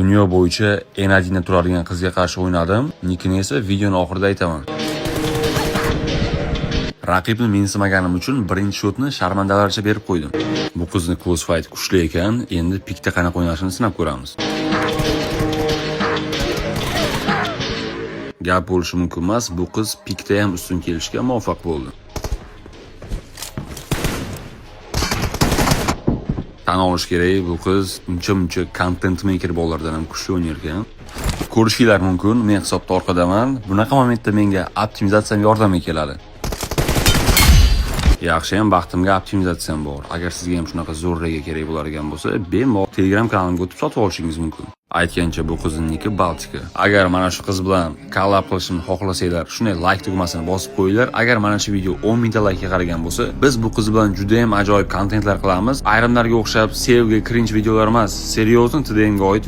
Dunyo bo'yicha N1 da turadigan qizga qarshi o'ynadim. Nikini esa videoni oxirida aytaman. Raqibni mensimaganim uchun birinchi счёт ni sharmandalarcha berib qo'ydim. Bu qizni close fight kuchli ekan, endi pikda qanaqa o'ynashini sinab ko'ramiz. Gap bo'lishi mumkin emas, bu qiz pikda ham ustun kelishga muvaffaq bo'ldi. Tan olish kerak, bu qiz uncha-muncha content maker bolalardan ham kuchli o'ynar ekan. Ko'rishinglar mumkin, men hisobda orqadaman. Bunaqa momentda menga optimizatsiyam yordamga keladi. Yaxshi ham baxtimga optimizatsiyam bor. Agar sizga ham shunaqa zo'r rega kerak bo'ladigan bo'lsa, bemalol Telegram kanalimga o'tib sotib olishingiz mumkin. Aytgancha, bu qizning niki Baltika. Agar mana shu qiz bilan kollab qilishimni xohlasanglar, shunday like tugmasini bosib qo'yinglar. Agar mana shu video 10 mingta laykga qaragan bo'lsa, biz bu qiz bilan juda ham ajoyib kontentlar qilamiz. Ayrimlarga o'xshab sevgi, cringe videolar emas, серьезно TDMga oid.